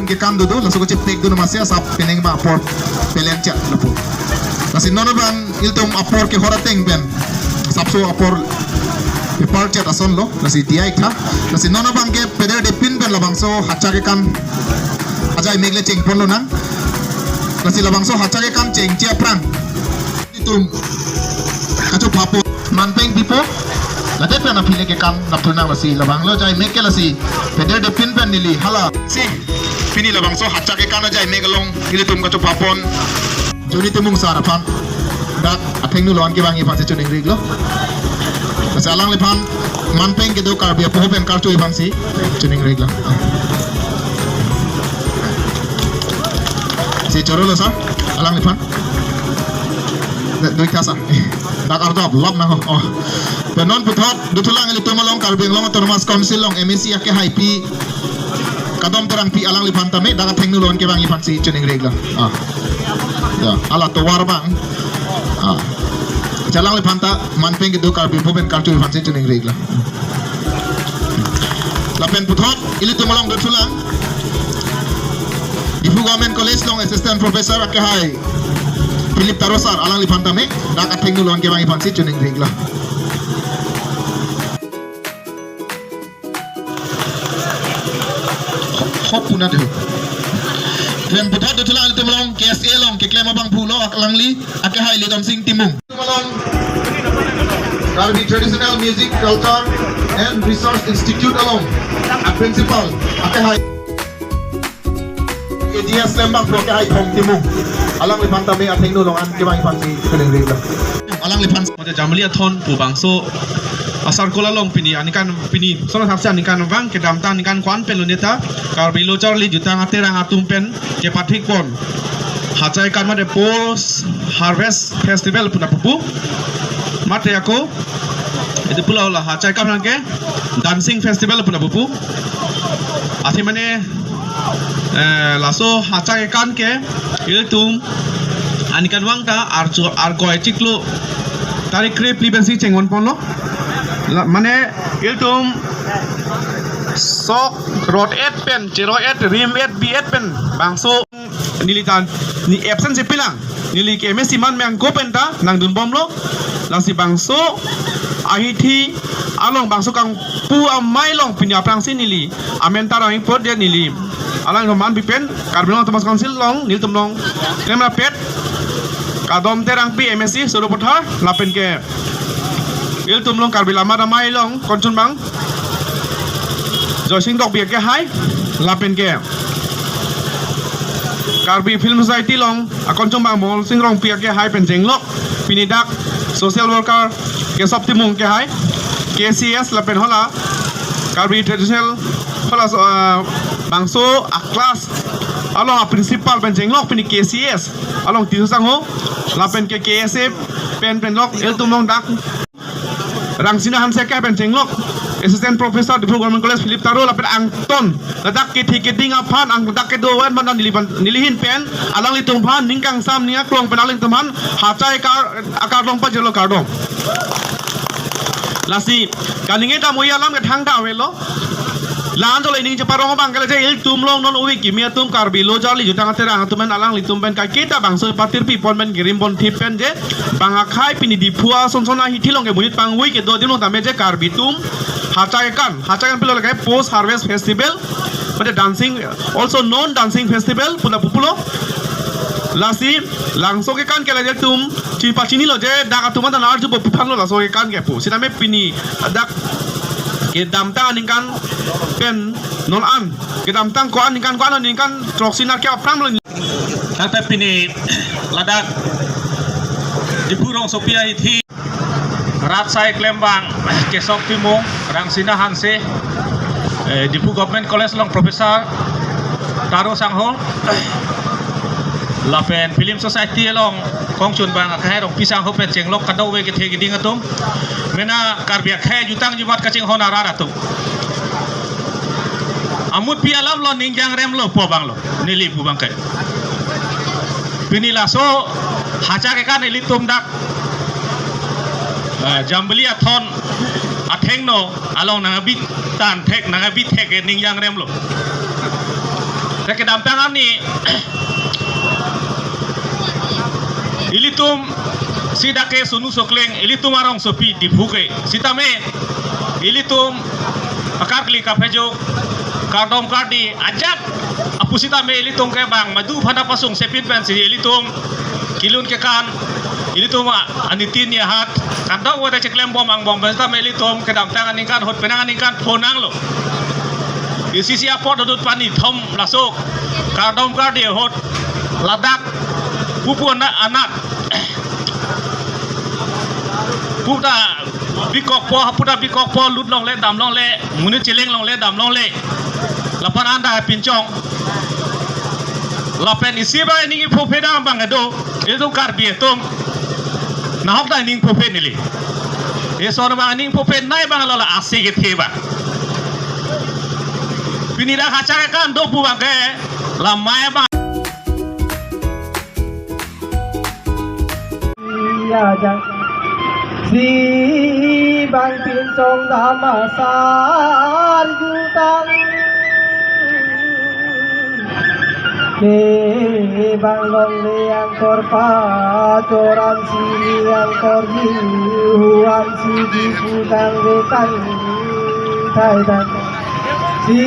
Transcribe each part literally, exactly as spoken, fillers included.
kekan dodo, laso kachepek do amatsi asap penang abang apor pelen chak lapu. Lasi non abang ilitum apor kehor ateng pen asapso apor pepar chet ason lo, lasi diya ik tha. Lasi non abang ke peder depin pen labangso hacha kekan ajai mek le chengpon lonang. Lasi labangso hacha kekan chengche aphrang ilitum kachophapo manpeng pipo. Late pen aphi le kekan nap thu nang, lasi labang lo ajai mek ke, lasi peder depin pen neli hala si pini labangso hacha kekan ajai mek along ilitum kachophapon Johnny Timung sar aphan dak athengno along kevangji aphansi choningri ik lo. Lasi alangliphan manpeng kedo Karbi apoho pen karchuji aphansi choningri ik lo. Si choro lo sar, alangliphan. Dui kasa. Dak arjap lap nang ho. Oh. Pen non puthot dothulang ilitum along Karbi Anglong Autonomous Council along M A C akehaipi Kadom Terangpi alangliphan tame dak athengno along kevangji aphansi choningri ik lo. Ah. Ya, hala tovar abang. Ah. Alangliphan ta manpeng kedo Karbi apoho pen karchuji aphansi choningri ik lo. Lapen puthot ilitum along dothulang Diphu Government College along Assistant Professor akehai Philip Taro sar alangliphan tame dak athengno along kevangji aphansi choningri ik lo. Hop puna deh. Pen puthot dothulang ilitum along K S A along keklem abangphu lo alangli akehai Lidom Sing Timung. Along Karbi Traditional Music, Culture and Research Institute along a principal akehai A D S lembang pro akehai Thong Timung. Alangliphan tame athengno along an kevangji aphansi choningri ik lo. Alangliphan. Mate Jambili Athon pu bangso asar kola along pini aningkan, pini sono thaksi aningkanvang kedamtang aningkan ko-an pen lo neta Karbi Lo Charli Jutang Aterang atum pen kepathikpon hacha kekan mate post harvest festival pu nangpupo. Mate ako, ilitum pulo la hacha kekan ke dancing festival pu nangpupo. Athe mane, eh, laso hacha kekan ke ilitum aningkanvang ta archo arkoi chiklo tarik krepli pensi chengponponlo. La, mane ilitum sok rot et pen, chero et, rim et, bi et pen bangso neli tan, ne absent si pilang. Neli ke M A C man meng ko pen ta nangdunbomlo. Lasi bangso ahithi along bangso kangpu amei along pini aphrangsi neli amen ta rang ipot dia neli alang roman bipen Karbi Anglong Autonomous Council along nelitum along klemrapet Kadom Terangpi M A C Sarupathar lapen ke ilitum along Karbi Lammet Amei along konchunbang Joysing Tokbi akehai lapen ke Karbi Film Society along akonchunbang Mohol Sing Rongpi akehai pen chenglok pini dak social worker Kesop Timung akehai K C S lapen hala Karbi Traditional hala so, ah, bangso a class along a principal pen chenglok pini K C S along Tisu Sangho lapen ke K S A pen pen lok ilitum along dak Rangsina Hanse akehai pen chenglok Assistant Professor Diphu Government College Philip Taro lapen angton ladak kethe keding aphan ang ladak kedo wan mana neli pan neli ahin pen alanglitum aphan ning kangsam ning aklong pen alanglitum aphan hacha kar akar long pajelo kardom. Lasi kaning e dam oi alam ke thangta avelo. La-an jole ning cheparong abang ke le je ilitum along non ove kimi atum Karbi Lo Charli Jutang Aterang atum pen alanglitum pen kaiketa bangso patirpipon pen gerimpon thip pen je bang akhei pini Diphu asonson ahithi along ke monit pangvoi kedo adim along tame je Karbi atum hacha kekan, hacha kekan pilo lake post harvest festival, mate dancing, also non dancing festival pu nangpupo lo. Lasi labangso kekan ke le je ilitum chepachinilo je dak atum anta arjupo pu aphan lo laso kekan ke pu. Sitame pini dak kedamtang aningkan pen non an kedamtang ko-an aningkan ko-an aningkan throksi nerkep aphrang lo. Tangte pini ladak Diphu rongsopi ahithi rat asai klembang Kesop Timung, Rangsina Hanse, eh, Diphu Government College along Professor Taro Sangho, lapen Film Society along kongchunbang akhei Rongpi Sangho pen chenglok kadokave kethe keding atum, mena Karbi akhei jutang jumat kachinghon arat atum. Amutpi alam lo, ning jangrem lo pu abang lo, neli pu abang ke. Pini laso hacha kekan ilitum dak, ah, Jambili Athon athengno along nangabit tan thek nangabit thek ke ning jangrem lo. Te kedamtang arni ilitum si dak ke Sonu Sokleng, ilitum arongsopi Diphu ke. Sitame ilitum akarkli kaphejok, kardom kardi ajat apusitame ilitum ke bang madu phana pasung sepin pensi ilitum kelun kekan, ilitum a-, anitin yahat kandok wada cheklem bom angbong pen sitame ilitum kedamtang aningkan ahut penang aningkan phonanglo. Isi isi apot dodot pani thom laso kardom kardi ahut ladak pupu anak anak puta bikokpo, puta bikokpo, lut longle, dam longle, monit cheleng longle, dam longle. Lapen anda pinchong. Lapen isi abang ining ipho phe dam abang kedo, ilitum Karbi atum. Nahok da ining ipho phe neli. Eson abang ining ipho phe nai abang lo la asi kethe abang. Pini dak kachak kan do pu abang ke, lamai abang. Ya, jang. Si bang pinchong dam asar jutang. Ke bang longle angkor pachoran si angkor jihuan si jiputang vetang thai tang. Si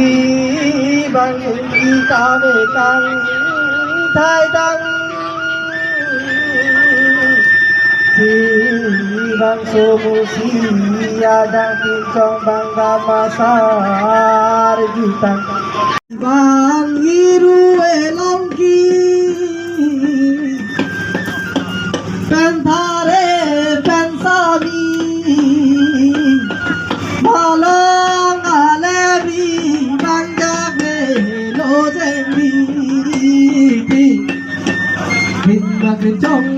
bang ingki kave kang thai tang. Si bang somu si ajang pinchong bang dam asar jutang. Bang iru elongki pen thare pen sami, malong alemi bang jave lo jengmi. Pi, pi, mak chong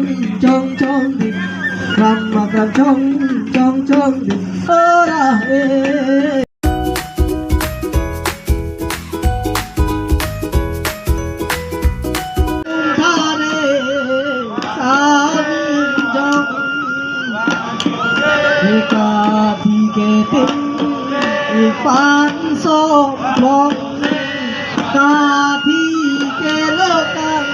chong chong di, ram mak chong chong chong di, ora e. Thare sabi jong, eka thike tin, ipan so long, kathi ke lokang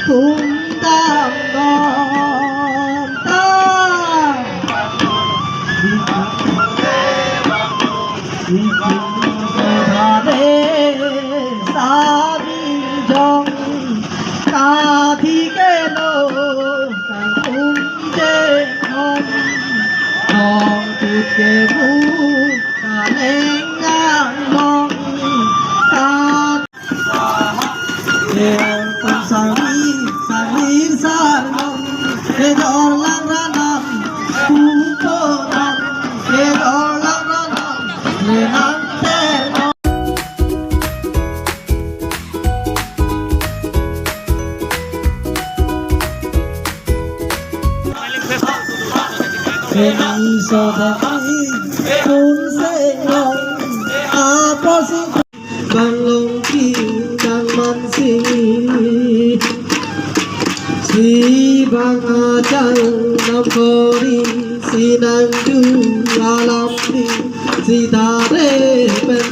kum dam dam ta. Ikum sodhare sabi jong, kathi ke lokang kum je hom, hong tut ke bu kaleng ang long, ka Sangli, sangli sarlong, kedor lang ranam, pupo nam, kedor lang ranam, lenang terno. Keni sodang, kun senglong, apo si Bang longki nang mansi, si bang ajang nam kori, si nang du alam di, si thare pen